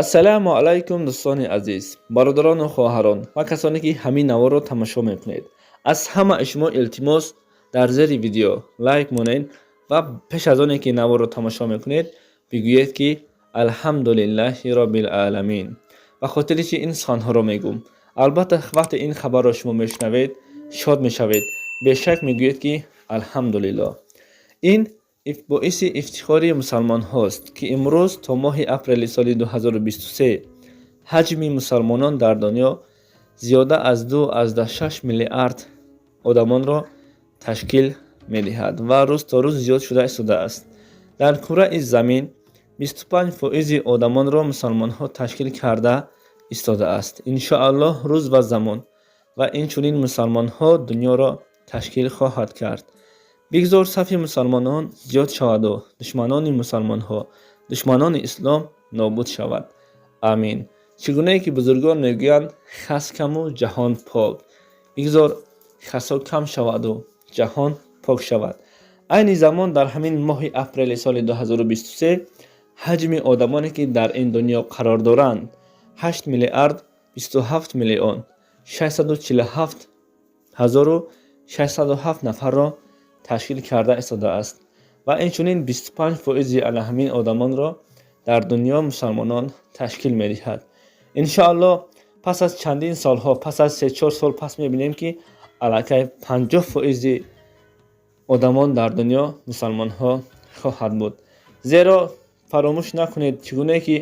Ассалому алайкум, дӯстони азиз, бародарону хоҳарон ва касоне, ки ҳамин наворро тамошо мекунед. Аз ҳамаи шумо илтимос, дар зери видео лайк монед ва пеш аз оне ки наворро тамошо мекунед, бигӯед, ки алҳамдулиллаҳи роббил аламин. Ба хотири чи ин суханҳоро мегӯм? Албатта, вақте ин хабарро шумо мешунавед, шод мешавед, бешак мегӯед, ки алҳамдулиллоҳ. Ин боиси ифтихори мусалмонҳост, ки имрӯз то моҳи апрели соли 2023 ҳаҷми мусалмонон дар дунё зиёда аз 2,6 миллиард одамонро ташкил медиҳад ва рӯз то рӯз зиёд шуда истодааст. Дар кураи замин 25 фоизи одамонро мусалмонҳо ташкил карда истодааст. Иншоаллоҳ, рӯз ва замон ва инчунин мусалмонҳо дунёро ташкил хоҳад кард. Бигзор сафи мусалмонон зиёд шаваду душманони мусалмонҳо, душманони ислом нобуд шавад. Амин. Чӣ гунае ки бузургон мегӯянд: «Хас каму ҷаҳон пок». Бигзор хасо кам шаваду ҷаҳон пок шавад. Айни замон, дар ҳамин моҳи апрели соли 2023, ҳаҷми одамоне, ки дар ин дунё қарор доранд, 8 миллиард 27 миллион 647 ҳазору 607 нафарро ташкил карда истодааст ва инчунин 25 фоизи ана ҳамин одамонро дар дунё мусалмонон ташкил медиҳад. Иншоаллоҳ, пас аз чандин солҳо, пас аз 3-4 сол пас мебинем, ки аллакай 50 фоизи одамон дар дунё мусалмонҳо хоҳад буд. Зеро фаромӯш накунед, чӣ гунае ки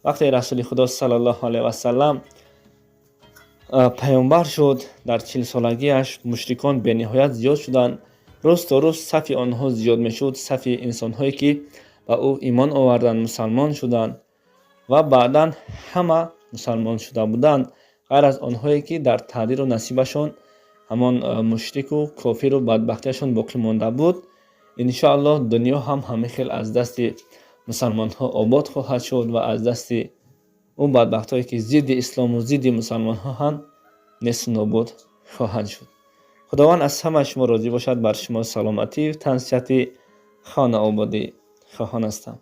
вақте Расули Худо саллаллоҳу алайҳи васалам паёмбар шуд, дар 40-солагиаш мушрикон бениҳоят зиёд шуданд. Рӯз то рӯз сафи онҳо зиёд мешуд, сафи инсонҳое, ки ба ӯ имон оварданд, мусалмон шуданд ва баъдан ҳама мусалмон шуда буданд, ғайр аз онҳое, ки дар тақдиру насибашон ҳамон мушрику кофиру бадбахтиашон боқӣ монда буд. Иншоаллоҳ, дунё ҳам ҳамин хел аз дасти мусалмонҳо обод хоҳад шуд ва аз дасти он бадбахтҳое, ки зидди ислому зидди мусалмонҳо ҳанд, несту нобуд хоҳад шуд. Худованд аз ҳамаи шумо розӣ бошад. Бар шумо саломатӣ, тансиҳатӣ, хонаободӣ хоҳон ҳастам.